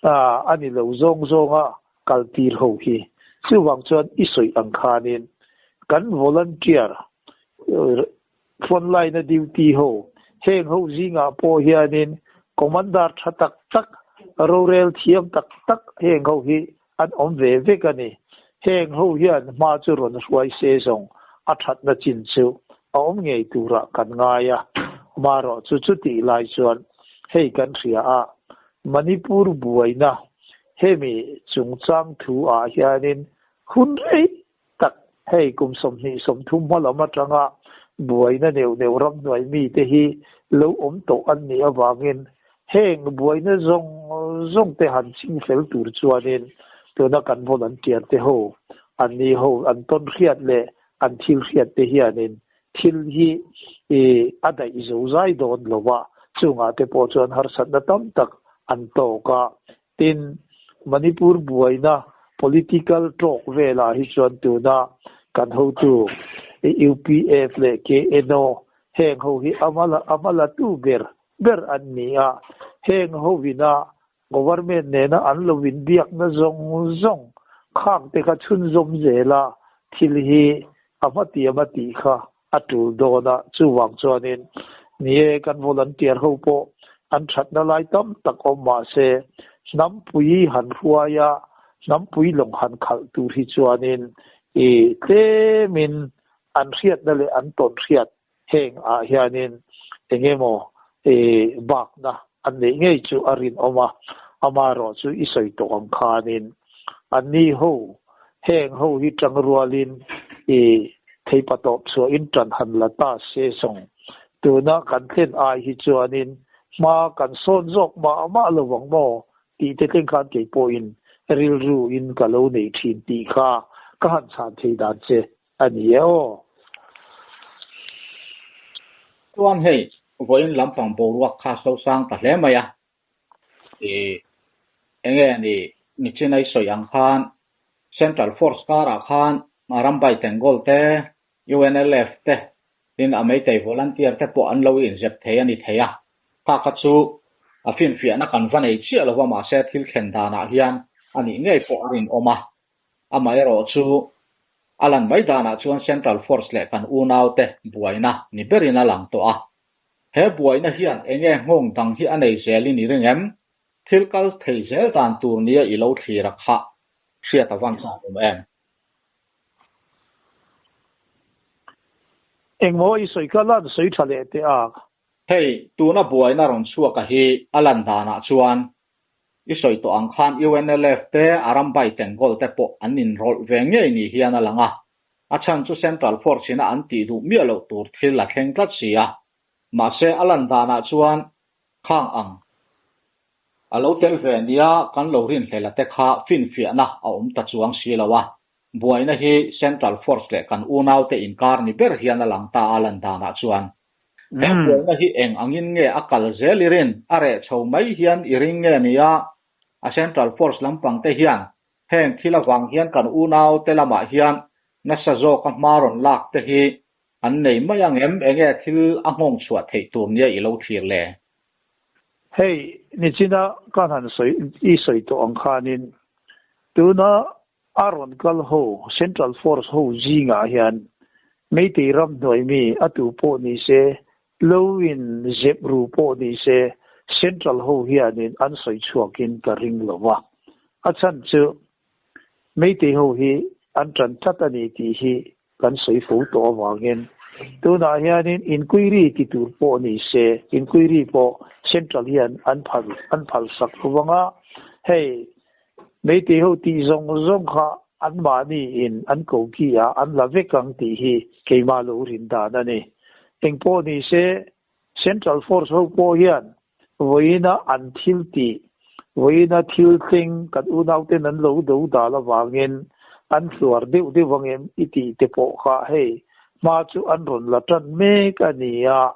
a ni lo zawng zawnga kal tir ho hi. Chuvang chuan i sawi ang khanin kan volunteer Frontline a duty ho heng ho zingah pawh hianin commander tha tak tak, rorel thiam tak tak heng ho hi an awm ve vek a ni. Heng ho hian hma chu rawn hruai se zawng a thatna chin chu a awm ngei turah kan ngai a. Amaherawh chu chutih lai chuan hei kan hria a, Manipur buaina hemi chungchang thu ah hianin hun rei tak hei kum 23 hma lam atanga buaina neuh neuh ramhnuai mite hi lo awm tawh an nih avangin heng buaina zawng zawng te han ching fel tur chuanin tuna kan volunteer te ho an ni ho an tawn hriat leh an thil hriat te hianin thil hi a daih zo zai dawn lo a, chungah te pawh chuan harsatna tam tak an tawk a. Tin, Manipur buaina political tawk velah hi chuan tuna kan hotu UPF leh KNO heng ho hi a hma tu ber ber an ni a. Heng hovina government nena an lo inbiakna zawng zawng khak te kha chhunzawm zela thil hi a hmatiam a tih kha a tul dawn a, chuvang chuanin ni e, kan volunteer ho pawh an thatna lai tam tak awm mah se, hnampui han hruai a, hnampui lawng han khalh tur hi chuanin i tlemin an hriatna leh an tawn hriat heng ah hianin eng emaw i bakna an neih ngei chu a rinawm a, amaherawh chu i sawi tawh ang khanin anni ho heng ho hi tang rualin i theipa tawp chhuahin tan han la ta se zawng tuna kan thlen ai hi chuanin hma kan sawn zawk mah mah lo vang maw tih te thleng khan kei pawhin rilru in ka lo nei thin tih kha ka han chhan thei dan che a ni e aw. Chuan hei vawiin lampang boruak kha sosang ta hle mai a. I enge ni nichinai sawi ang khan Central Force karah khan Rambai Tengol te, UNLF te tin a Meitei volunteer te pawh an lo inzep thei a ni thei a. Kha kha chu a finfiahna kan va nei chiah lova mahse thil thlen danah hian a nih ngei pawh a rinawm a. Amaherawh chu a lan mai danah chuan Central Force leh kan unaute buaina ni berin a lang tawh a. He buaina hian enge nghawng dang hi a nei zelin i ring em? Thil kal thei zel dan tur nia i lo thlir a kha hriat a van chak awm em? Engmaw i sawi kha lan sawi tha leh teh a. Hei, tuna buaina rawn chhuak a hi a lan danah chuan i sawi tawh ang khan UNLF te, Arambai Tengol te pawh an inrawlh ve ngei ni hian a lang a. A chhan chu Central Force ina an tih duh miah loh tur thil a thleng tlat si a. Mahse a lan danah chuan khang ang a lo tel ve nia kan lo rinhlela te kha finfiahna a awm ta chuang si lo a. Buaina hi Central Force leh kan unaute inkar ni ber hian a lang ta a lan danah chuan. He buaina hi eng angin nge a kal zel i rin? A reh chho mai hian i ring nge nia? A Central Force lampang te hian Heng thil avang hian kan unaute lamah hian nasa zawka hma rawn lak te hi an nei mai ang em? Enge thil a nghawng chhuah theih tur nia i lo thlir le? Hei, nichina ka han sawi i sawi tawh ang khanin tuna a rawn kal ho Central Force ho zingah hian Meitei ramhnuai mi a tu pawh ni se, lo in zep ru pawh ni se Central ho hianin an sawi chhuakin ka ring lo va. A chhan chu Meitei ho hi an ṭan tlat a ni tih hi kan sawi fo tawh avangin tunah hianin inquiry ti tur pawh ni se inquiry pawh Central hian an phal an phal sak lo vang a, hei Meitei ho tih zawng zawng kha anmahni in an ko ki a an la vek ang tih hi keimah lo rin dan a ni. Engpawh ni se Central Force ho pawh hian vawiina an thil tih, vawiina thil thleng kan unauten an lo do dal avangin an hluar deuh deuh ang em i tih te pawh kha hei hma chu an rawn la tan mek a ni a.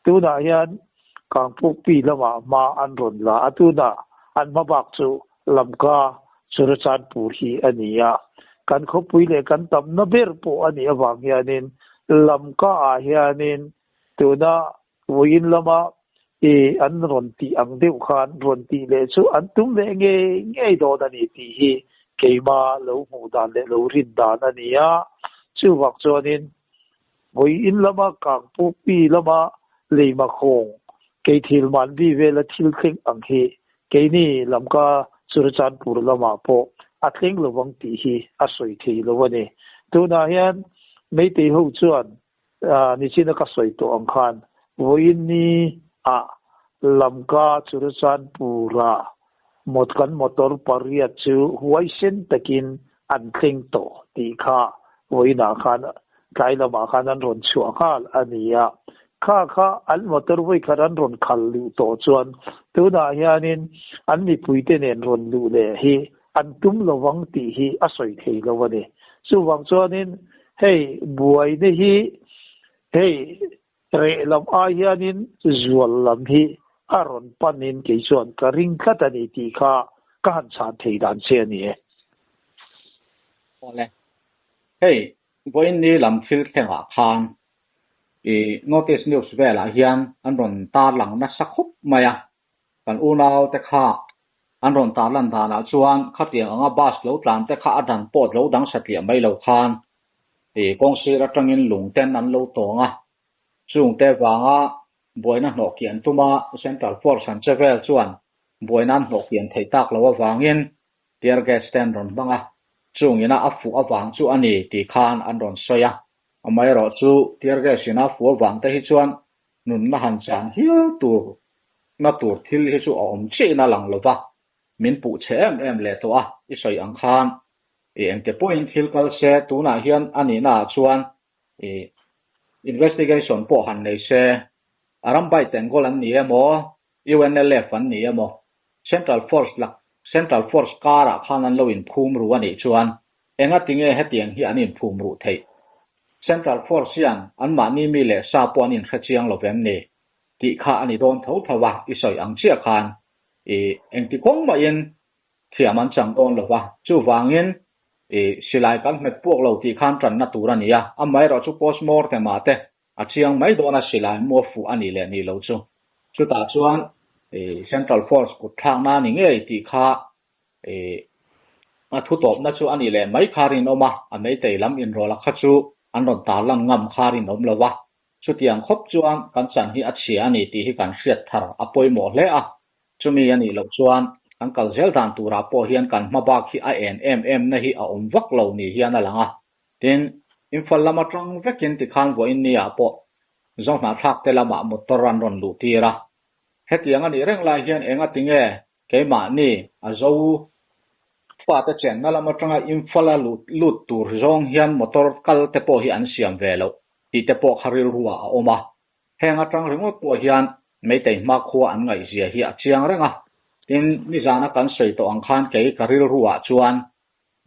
Tunah hian Kangpukpi lamah hma an rawn la a, tunah an hma bak chu Lamka Churachandpur hi a ni a. Kan khawpui leh kan tamna ber pawh a nih avang hianin Lamka ah hianin tuna vawiin lama i an rawn tih ang deuh khan rawn tih leh chu an tum leh ngei ngei dawn a ni tih hi keima lo hmuh dan leh lo rin dan a ni a. Chuvang chuanin vawiin lama Kangpukpi lama Leimakhawng keithil manbi vela thil thleng ang hi Keini Lamka Churachandpur lamah pawh a thleng lo vang tih hi a sawi thei lo a ni. Tunah hian Meitei ho chuan nichina ka sawi tawh ang khan vawiin ni ah Lamka Churachandpur-ah mawt kan motor pariat chu huaisen takin an thleng tawh tih kha vawiinah khan tlai lamah khan an rawn chhuah nghal a ni a. Kha kha an motor vawikhat an rawn khal luh tawh chuan tunah hianin an mipuite nen rawn luh leh hi an tum lovang tih hi a sawi thei lo a ni. Chuvang chuanin hei buaina hi hei reh lam ai hianin zual lam hi a rawn panin kei chuan ka ring tlat a ni tih kha ka han chhan thei dan che a ni e. Awle, hei vawiin ni lam thil thlengah khan i Notice News velah hian an rawn tarlang nasa khawp mai a, kan unau te kha an rawn tarlan danah chuan khatiang anga bus lo tlan te kha a dan pawh lo dang satliah mai lo khan i kawngsir atangin lung ten an lo tawng a, chungte vanga buaina hnawh kian tuma Central Force an che vel chuan buaina an hnawh kian theih tak lo avangin tear gas te an rawn hmang a, chung ina a fuh avang chu a ni tih khan an rawn sawi a. Amaherawhchu tear gas ina a fuh avang te hi chuan nunna han chan hial tur na tur thil hi chu a awm chiah in a lang lo va, min puh chhe em em leh tawh a, i sawi ang khan i engte pawhin thil kal se tunah hian a nihna ah chuan i investigation pawh han nei se, a ram bai Tenggol an ni emaw, UNLF an ni emaw, Central Force lak Central Force karah khan an lo inphum ru a nih chuan Enga tinge hetiang hi an inphum ruh theih? Central Force hian anmahni mi leh sa pawh an inhre chiang lo vem ni? Tih kha a ni dawn tho tho a, i sawi ang chiah khan i engti kawng mahin thiam an chang dawn lo va, chuvangin i silai kan hmet puak lo tih khan tanna tur a ni a, amaherawhchu postmortem ah te a chiang mai dawn a silai mu a fuh a nih leh nih lo chu. Chutah chuan i Central Force kut thlakna a ni ngei tih kha I a thu tawpna chu a nih leh mai kha rinawm a, a meitei lam inrawlh a kha chu an rawn tarlan ngam kha rinawm lo a. Chutiang khawp chuan kan chan hi a chhia a ni tih hi kan hriat thar a pawimawh hle a. Chumi a nih loh chuan kan kal zel dan turah pawh hian kan hma bak hi a en em em na hi a awm vak lo ni hian a lang a. Tin, Imphal lam atang vekin tikhan vawiin ni ah pawh Zohnahthlak te lamah motor an rawn luh tir a. Hetiang a nih reng lai hian enga tinge Keimahni a zo fate chenna lam atanga Imphal a lut lut tur zawng hian motor kal te pawh hi an siam ve loh tih te pawh kha rilruah a awm a. Heng atang ringawt pawh hian Meitei hmakhua an ngaihzia hi a chiang reng a. Tin, nizana kan sawi tawh ang khan kei ka rilruah chuan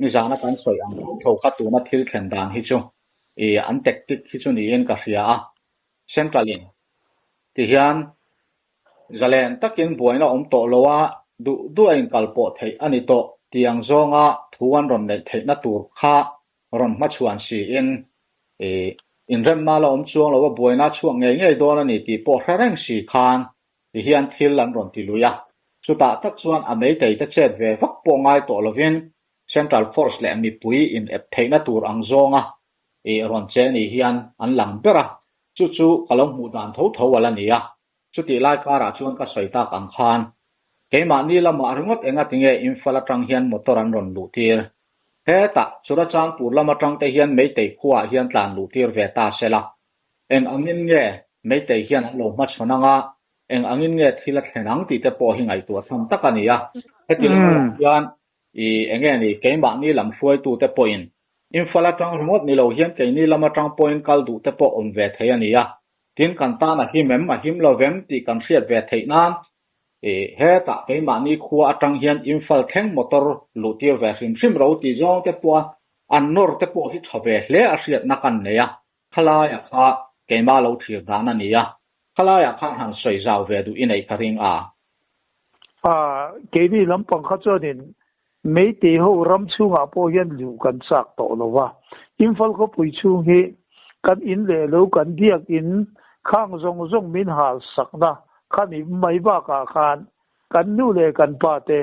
nizana kan sawi ang tho tho kha tuna thil thlen dan hi chu i an tactic hi chu niin ka hria a. Central in ti hian Zalen takin buaina awm tawh lo a, duh duh a inkal pawh theih a ni tawh tih ang zawnga thu an rawn neih theihna tur kha rawn hmachhuan siin i inremna la awm chuang lo a, buaina a chhuak ngei ngei dawn a ni tih pawh hre reng si khan ti hian thil an rawn ti lui a. Chutah tak chuan a meitei te chet ve vak pawh ngai tawh lovin Central Force leh mipui in ep theihna tur ang zawnga i rawn che ni hian an lang ber a, chu chu ka lo hmuh dan tho tho a la ni a. Chutih lai karah chuan ka sawi tak ang khan keimahni lamah ringawt enga tinge Imphal atang hian motor an rawn luh tir. Hetah Churachandpur lam atang te hian Meitei khuaah hian tlan luh tir ve ta sela. Eng angin nge Meitei hian an lo hmachhawn anga, eng angin nge thil a thlen ang tih te pawh hi ngaihtuah tham tak a ni a. Heti lamah hian I enge ni, keimahni lam hruaitute pawhin Imphal atang ringawt ni lo hian keini lam atang pawhin kal duh te pawh awm ve thei a ni a. Tin, kan tan a him em, a him lo vem tih kan hriat ve theih nan i hetah keimahni khua atang hian Imphal thleng motor luh tir ve hrim hrim ro tih zawng te pawh a an nawr te pawh hi tha ve hle a hriatna kan nei a. Khalaiah kha keimah lo thlir dan a ni a, khalaiah khan han sawi zau ve duh i neih ka ring a. A, keini lampang kha chuanin Meitei ho ram chhungah pawh hian luh kan chak tawh lo va. Imphal khawpui chhung hi kan in leh lo kan biak in khang zawng zawng min hal sakna kha ni mai bakah khan kan nu leh kan pa te,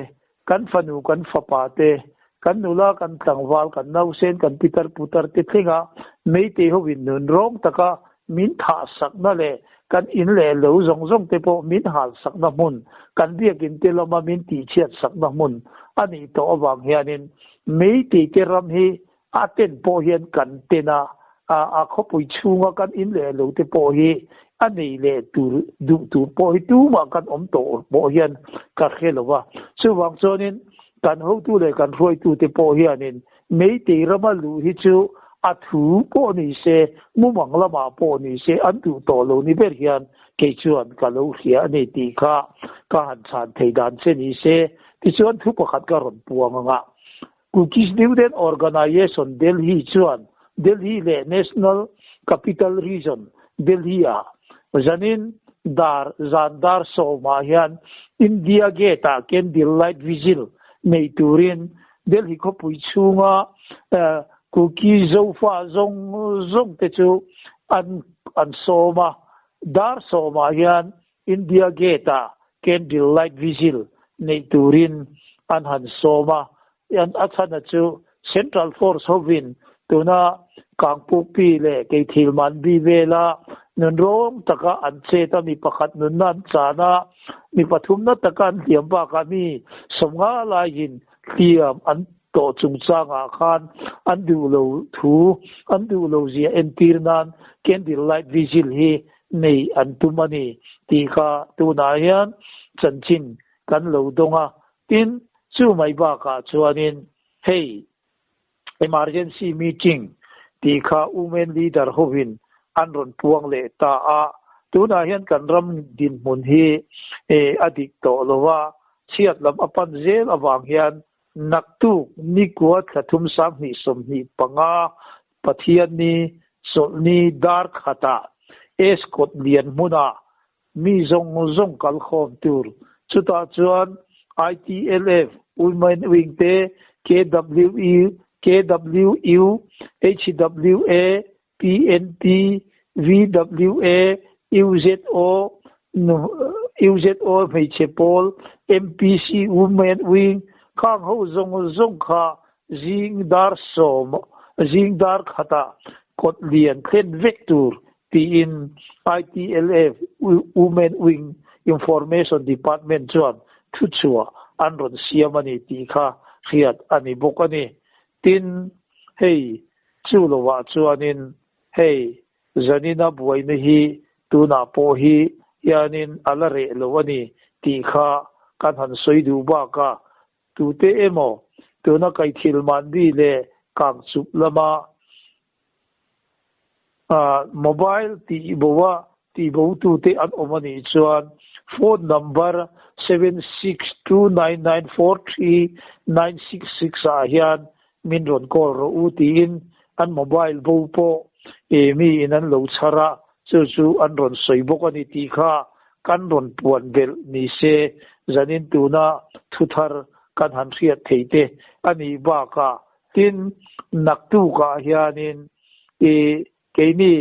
kan fanu kan fapa te, kan nula kan tlangval kan nausen kan pitar putar te thlenga Meitei ho in nun rawng taka min thah sakna leh kan in leh lo zawng zawng te pawh min hal sakna hmun, kan biakin te lama min tihchhiat sakna hmun a nih tawh avang hianin Meitei te ram hi a ten pawh hian kan ten a, a khawpui chhunga kan in leh lo te pawh hi a nei leh tur duh tur pawh hi tumah kan awm tawh pawh hian ka hre lo va. Chuvang chuanin kan hotu leh kan hruaitu te pawh hianin Meitei rama luh hi chu a thu pawh ni se, mumang lamah pawh ni se an duh tawh lo ni ber hian kei chuan ka lo hria a ni tih kha ka han chhan thei dan che ni se. Tichuan thu pakhat ka rawn puang ang a, Kuki Student Organisation Delhi chuan Delhi leh National Capital Region Delhi-ah zanin dar zan dar sawmah hian India Gate-ah Candle Light Vigil nei turin Delhi khawpui chhunga Kuki Zofa zawng zawng te chu an an sawm a, dar sawmah hian India Gate-ah Candle Light Vigil neih turin an han sawm a, a chhana chu Central Force hovin tuna Kangpukpi leh Keithilmanbi vela nunrawng taka an chet a, mi pakhat nunna an chan a, mi pathumna taka an hliam bakah mi sawmnga laiin hliam an tawh chungchangah khan an duh lo thu, an duh lo zia entir nan Candle Light Vigil hi nei an tum a ni tih kha tunah hian chanchin kan lo dawng a. Tin, chu mai bakah chuanin hei emergency meeting tih kha women leader hovin an rawn puang leh ta a, tunah hian kan ram dinhmun hi a dik tawh lo a, chhiat lam a pan zel avang hian naktuk nikua thla thum 2025 Pathianni chawlhni dar khatah Escort lian hmunah mi zawng zawng kal khawm tur. Chutah chuan ITLF, Women Wing te, KWU, KWU, HWA, PNP, VWA, UZO, UZO hmeichhe pawl, MPC Women Wing khang ho zawng zawng kha zing dar sawm, zing dar khatah kawt lian thlen vek tur tiin ITLF Women Wing Information Department chuan thuchhuah an rawn siam a ni tih kha hriat a ni bawk a ni. Tin, hei chu lovah chuanin hei zanina buaina hi tunah pawh hi hianin a la reh lo a ni tih kha kan han sawi duh bakah tute emaw tuna kaithil manbi leh kangchup lama Mobile tih bo a tih bo tute an awm a nih chuan phone number 7629943966 ah hian min rawn call rawh u tiin an mobile bo pawh mi in an lo chhar a, chu chu an rawn sawi bawk a ni tih kha kan rawn puan belh ni se zanin tuna thuthar kan han hriat thei te a nih bakah Tin, naktukah hianin i keini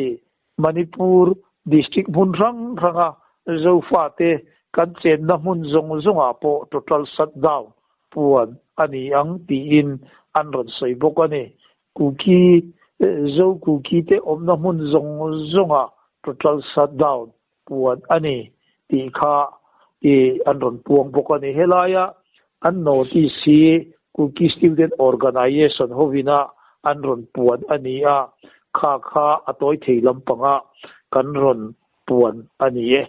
Manipur district hmun hrang hranga Zofate kan chenna hmun zawng zawngah pawh total shutdown puan a ni ang tiin an rawn sawi bawk a ni. Kuki, Zo Kuki te awmna hmun zawng zawngah total shutdown puan a ni tih kha i an rawn puang bawk a ni. Helaia an notice hi Kuki Student Organisation hovina an rawn puan a ni a, kha kha a tawi thei lampanga kan rawn puan a ni e.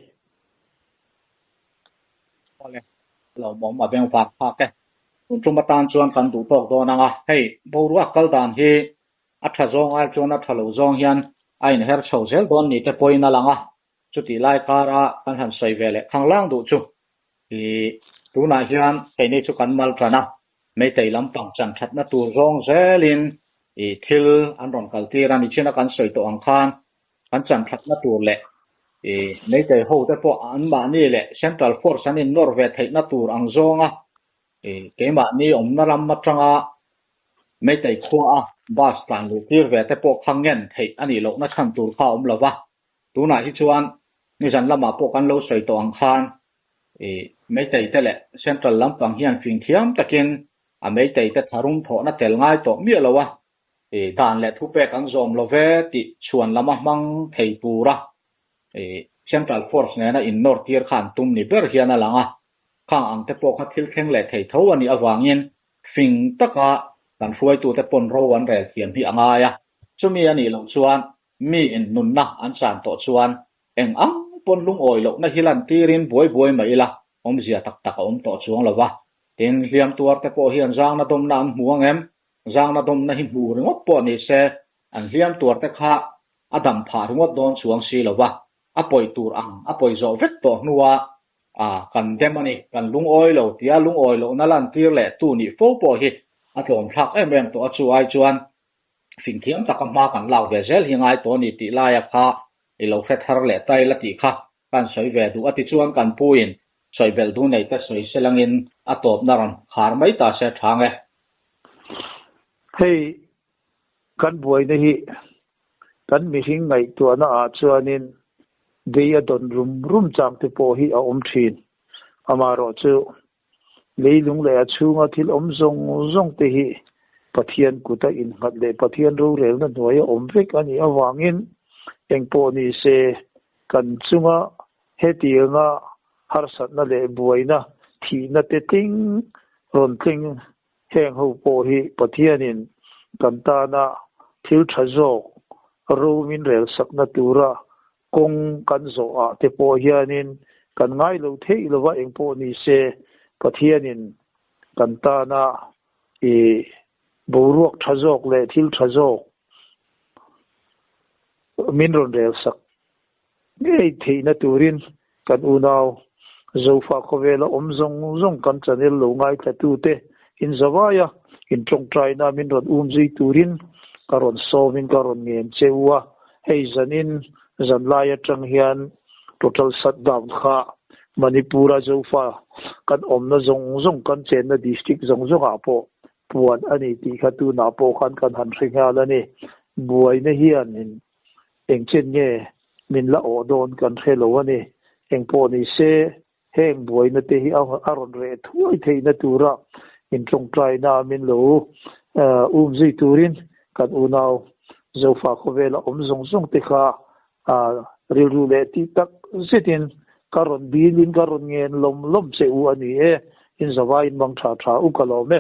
Awle, lawmawm a veng vak phak e. Tun tum atan chuan kan duh tawk dawn ang a, hei boruak kal dan hi A tha zawng ai chuan a tha lo zawng hian a inher chho zel dawn ni te pawhin a lang a, chutih lai kara kan han sawi ve leh khanglang duh chu i tunah hian keini chu kan mal tan a, Meitei lampang chan thatna tur zawng zelin i thil an rawn kal tir a, nichina kan sawi tawh ang khan kan chan thatna tur leh i Meitei ho te pawh anmahni leh Central Force an innawr ve theihna tur ang zawnga. Keimahni awmna ram atanga Meitei khuaa bus tlan luh tir ve te pawh kha ngen theih a nih lohna chhan tur kha a awm lo va. Tunah hi chuan nizan lamah pawh kan lo sawi tawh ang khan Meitei te leh Central lampang hian fing thiam takin a Meitei te tharum thawhna tel ngai tawh miah lo a, dan leh thupek an zawm lo ve tih chhuan lama hmang thei tura Central Force nena innawr tir kha an tum ni ber hian a lang a. Khang ang te pawh kha thil thleng leh thei tho a nih avangin fing taka kan hruaitute pawn ro an rel thiam hi a ngai a. Chumi a nih loh chuan mi in nunna an chan tawh chuan eng ang pawn lungawi lohna hi lan tirin buai buai mai ila awmzia tak tak a awm tawh chuang lo va. Tin, hliam tuar te pawh hian zangna dawmna an hmu ang em? Zangna dawmna hi hmu ringawt pawh ni se an hliam tuar te kha a dam phah ringawt dawn chuang si lo va. A pawi tur ang a pawi zawh vek tawh hnua a kan dem a ni, kan lungawi lo tia lungawi lohna lantir leh tu nih fo pawh hi a tlawm thlak em em tawh a, chu ai chuan fingthiam taka hma kan lak ve zel hi ngai tawh a ni tih laia kha i lo hre thar leh ta ila tih kha kan sawi ve duh a ti chuan kan pu in sawi belh duh nei te sawi selangin a tawpna rawn khar mai ta se thang e. Hei kan buaina hi Kan mihring ngaihtuahna ah chuanin bei a dawn rum rum chang te pawh hi a awm thin. Amaherawh chu leilung leh a chhunga thil awm zawng zawng te hi Pathian kuta innghat leh Pathian rorelna hnuaia awm vek a nih avangin engpawh ni se kan chunga hetianga harsatna leh buaina thihna te tling rawn tling Heng ho pawh hi Pathianin kan tana thil tha zawk ro min relsakna tura kawng kan zawh ah te pawh hianin kan ngai lo theih lova eng pawh ni se Pathianin kan tana i boruak tha zawk leh thil tha zawk min rawn relsak Ngei theihna turin kan unau Zofa khawvela awm zawng zawng kan channel lo ngaithlatute in zavai a, in tawngtaina min rawn um zui turin ka rawn sawmin ka rawn ngen che u a, hei zanin zanlai atang hian total shutdown kha Manipur-a Zofa kan awmna zawng zawng kan chenna district zawng zawngah pawh puan a ni tih kha tunah pawh khan kan han hre nghal a ni. Buaina hianin Engchen nge min la awh dawn kan hre lo a ni. Engpawh ni se, heng buaina te hi a rawn reh thuai theihna tura intawngtaina min lo um zui turin kan unau Zofa khawvela awm zawng zawng te kha rilru leh tih tak zetin ka rawn dilin ka rawn ngen lawm lawm che u a ni e. Inzavaiin mang tha tha u ka lawm e.